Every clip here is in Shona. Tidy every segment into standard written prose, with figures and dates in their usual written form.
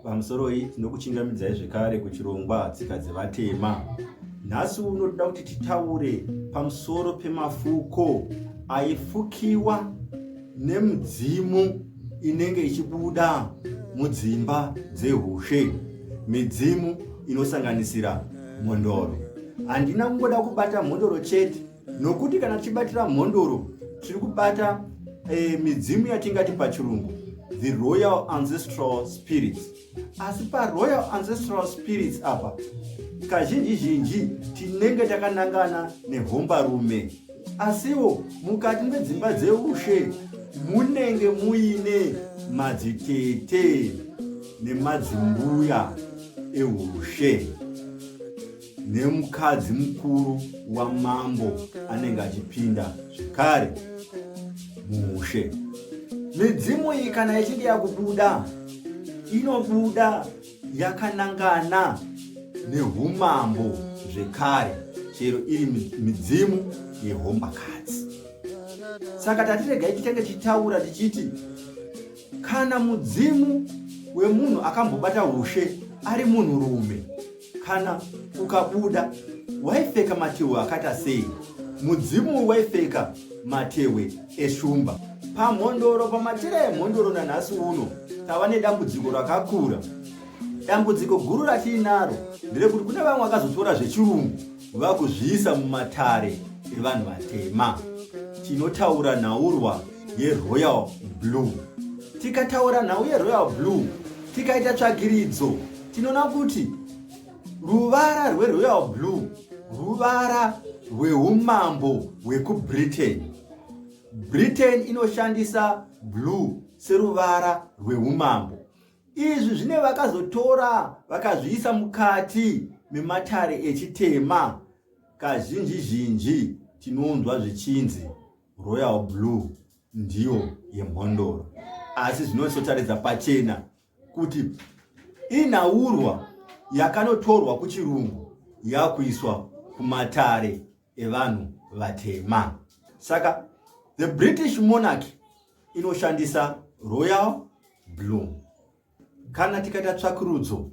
Pamusoroi tinokuchingamidzai zvekare kuchirongwa Tsika dzeVatema. Nhasi uno toda kuti titaure pamusoro pemafuko aifukiwa nemidzimu inenge ichibuda mudzimba dzehushe, midzimu inosanganisira mhondoro. Handina kungoda kubata mhondoro chete nokuti kana tichibatira mhondoro tiri kubata e, midzimu yatingati pachirungu the royal ancestral spirits asi paroyal ancestral spirits apa kazhinji zhinji tinenge takanangana nehombarume asiwo mukati medzimba dzeushe munenge muine madzitete nemadzimbuya eushe nemukadzi mukuru wamambo anenge achipinda zvekare muushe. Midzimu iyi kana ichinge yakubuda inobuda yakanangana neumambo zvekare chero iri midzimu yehombakadzi. Saka tatiregai titange tichitaura tichiti kana mudzimu wemunhu akambobata ushe ari munhurume Kana ukabuda waipfeka matehwe akaita sei? Mudzimu waipfeka matehwe eshumba. Pamhondoro, pamachira emhondoro nanhasi uno tava nedambudziko rakakura. Dambudziko guru ratiinaro nderekuti kune vamwe vakazotora zvechirungu vakuzviisa mumatare evanhu vatema. Tinotaura nhaurwa yeRoyal Blue. Tikataura nhau yeRoyal Blue tikaita tsvagiridzo tinoona kuti ruvara rweroyal blue ruvara rweumambo hwekubritain. Britain inoshandisa blue seruvara rweumambo. Izvi zvine vakazotora vakazviisa mukati mematare echitema. Kazhinji zhinji tinonzwa zvichinzi royal blue ndiyo yemhondoro, asi zvinosotaridza pachena kuti inhaurwa yakanotorwa kuchirungu yakuiswa kumatare evanhu vatema. Saka the British monarchy inoshandisa royal blue. Kana tikaita tsvakurudzo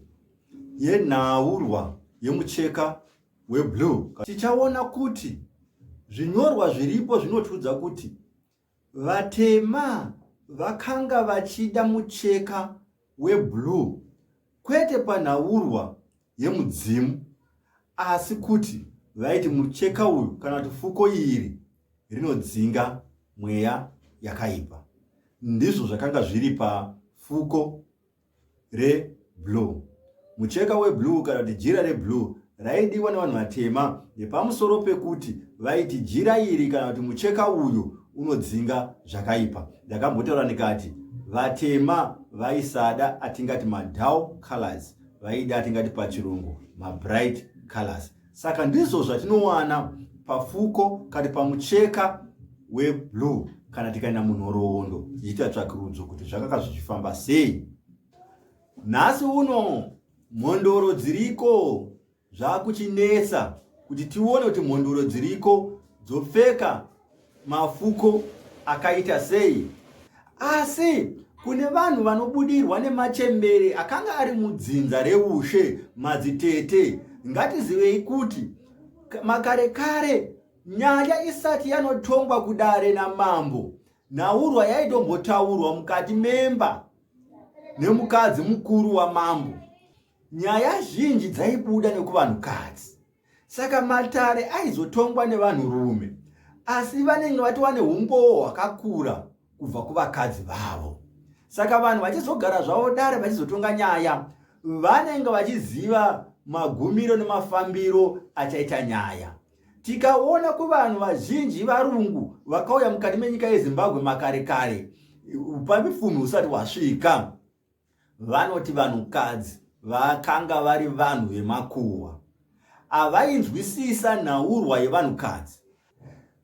yenhaurwa yemucheka weblue, tichaona kuti zvinyorwa zviripo zvinotiudza kuti Vatema vakanga vachida mucheka weblue kwete panhaurwa yemudzimu asi kuti vaiti mucheka uyu kana kuti fuko iri rinodzinga mweya yakaipa. Ndizvo zvakanga zviri pafuko reblue. Mucheka weblue kana kuti jira reblue raidiwa nevanhu vatema nepamusoro pekuti vaiti jira iri kana kuti mucheka uyu unodzinga zvakaipa. Ndakambotaura ndikati vatema vaisada atingati madull colors, vaida atingati pachirungu mabright colors. Saka ndizvo zvatinowana pafuko kati pamucheka weblue kana tikaenda munhoroondo tichiita tsvakurudzo kuti zvakanga zvichifamba sei. Nhasi uno mhondoro dziriko zvakuchinetsa kuti tione kuti mhondoro dziriko dzopfeka mafuko akaita sei. Asi kune vanhu vanobudirwa nemachembere akanga ari mudzinza reushe madzitete, ngatizivei kuti makare kare nyaya isati yanotongwa kudare namambo, nhaurwa yaitombotaurwa mukati memba nemukadzi mukuru wamambo. Nyaya zhinji dzaibuda nekuvanhukadzi. Saka matare aizotongwa nevanhurume, asi vanenge vatova neumbowo hwakakura kubva kuvakadzi vavo. Saka vanhu vachizogara zvavo dare vachizotonga nyaya, vanenge vachiziva magumiro nemafambiro achaita nyaya. Tikaona kuvanhu vazhinji varungu vakauya mukati menyika yeZimbabwe makare kare, upambipfumi husati hwasvika, Vanoti vanhukadzi vakanga vari vanhu vemakuhwa avainzwisisa nhaurwa yevanhukadzi.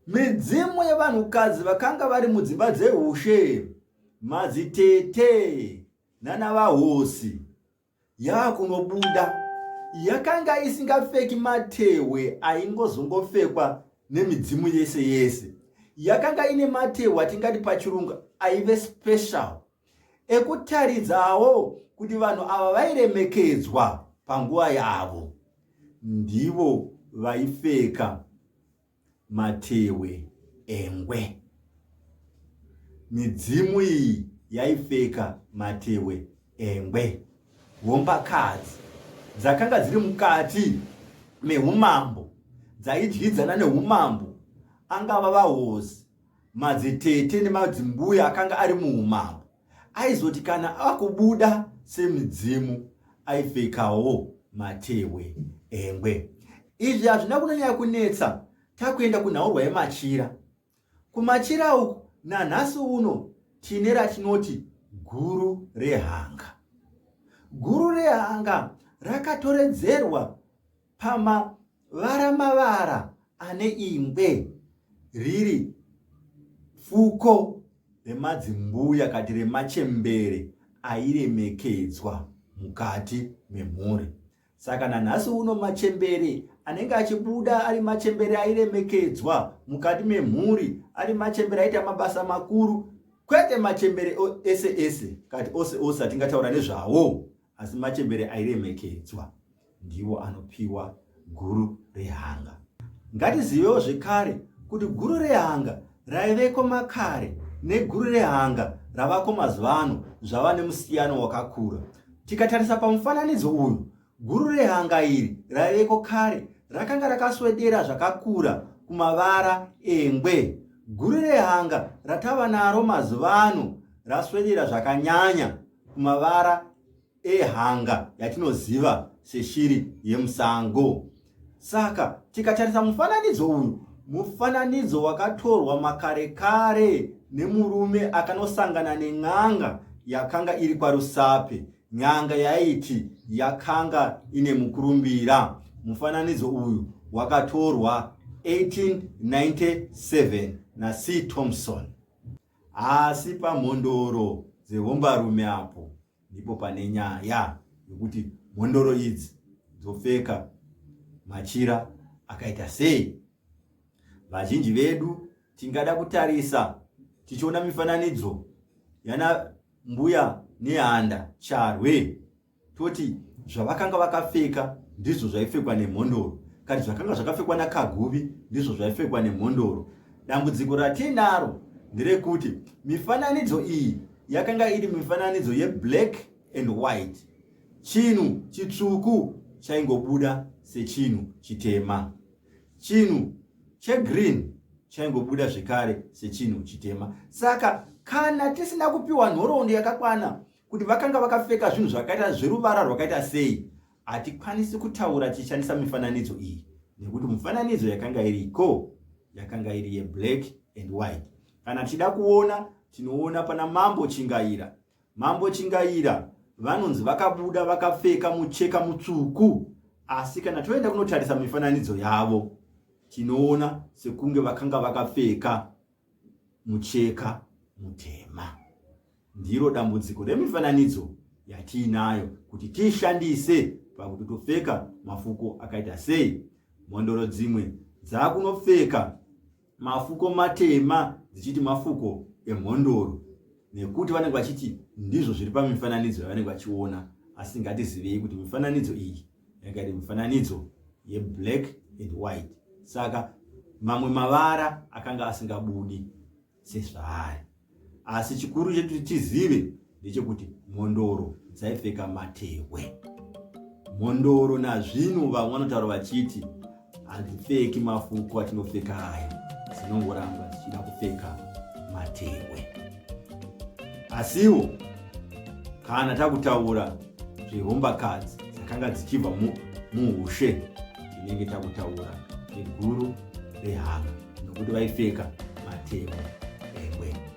Midzimu yevanhukadzi vakanga vari mudzimba dzehushe, madzitete nanavahosi yakunobuda yakanga isingapfeki matehwe aingozongopfekwa nemidzimu yese yese. Yakanga ine matehwe atingati pachirungu aive special ekutaridzawo kuti vanhu ava vairemekedzwa panguva yavo. Ndivo vaipfeka matehwe engwe. Midzimu iyi yaipfeka matehwe engwe. Hombakadzi dzakanga dziri mukati meumambo dzaidyidzana neumambo, angava vahosi, madzitete nemadzimbuya akanga ari muumambo. Aizoti kana akubuda semidzimu aipfekawo matehwe engwe. Izvi hazvina kunonyanya kunetsa takuenda kunhaurwa yemachira. Kumachira uku nanhasi uno tine ratinoti guru rehanga. Guru rehanga rakatoredzerwa pamavara mavara ane ingwe riri fuko remadzimbuya kati remachembere airemekedzwa mukati memhuri. Saka nanhasi uno machembere anenge achibuda ari machembere airemekedzwa mukati memhuri, ari machembere aita mabasa makuru, kwete machembere ese ese kati ose ose atingataura nezvawo, asi machembere airemekedzwa ndiwo anopiwa guru rehanga. Ngatizivewo zvekare kuti guru rehanga raiveko makare neguru rehanga ravako mazuva ano zvava nemusiyano wakakura. Tikatarisa pamufananidzo uyu, guru rehanga iri raiveko kare rakanga rakaswedera zvakakura kumavara engwe. Guru rehanga ratava naro mazuva ano raswedera zvakanyanya kumavara ehanga yatinoziva seshiri yemusango. Saka tikatarisa mufananidzo uyu, mufananidzo wakatorwa makare kare nemurume akanosangana nen'anga yakanga iri kwaRusape. N'anga yaiti yakanga ine mukurumbira. Mufananidzo uyu wakatorwa 1897 naC Thompson. Asi pamhondoro dzehombarume apo ndipo pane nyaya yekuti mhondoro idzi dzopfeka machira akaita sei. Vazhinji vedu tingada kutarisa tichiona mifananidzo yana mbuya Nehanda Charwe toti zvavakanga vakapfeka ndizvo zvaipfekwa nemhondoro kati zvakanga zvakapfekwa nakaguvi ndizvo zvaipfekwa nemhondoro. Dambudziko ratiinaro nderekuti mifananidzo iyi yakanga iri mifananidzo yeblack and white. Chinhu chitsvuku chaingobuda sechinhu chitema, chinhu chegreen chaingobuda zvekare sechinhu chitema. Saka kana tisina kupiwa nhoroondo yakakwana kuti vakanga vakapfeka zvinhu zvakaita zveruvara rwakaita sei, hatikwanisi kutaura tichishandisa mifananidzo iyi nekuti mifananidzo yakanga iriko yakanga iri yeblack and white. Kana tichida kuona, tinoona pana Mambo Chingaira. Mambo Chingaira vanonzi vakabuda vakapfeka mucheka mutsvuku, asi kana toenda kunotarisa mifananidzo yavo tinoona sekunge vakanga vakapfeka mucheka mutema. Ndiro dambudziko remifananidzo yatiinayo kuti tiishandise pakuti topfeka mafuko akaita sei. Mhondoro dzimwe dzakunopfeka mafuko matema dzichiti mafuko emhondoro nekuti vanenge vachiti ndizvo zviri pamifananidzo yavanenge vachiona, asi ngatizivei kuti mifananidzo iyi yanga iri mifananidzo yeblack and white, saka mamwe mavara akanga asingabudi sezvaari. Asi chikuru chekuti tizive ndechekuti mhondoro dzaipfeka matehwe. Mhondoro nazvino vamwe vanotaura vachiti hadzipfeki mafuko atinopfeka aya, dzinongoramba dzichida kupfeka matehwe. Asiwo kana takutaura zvehombakadzi dzakanga dzichibva muhushe, tinenge takutaura zveguru rehanga nokuti vaipfeka matehwe engwe.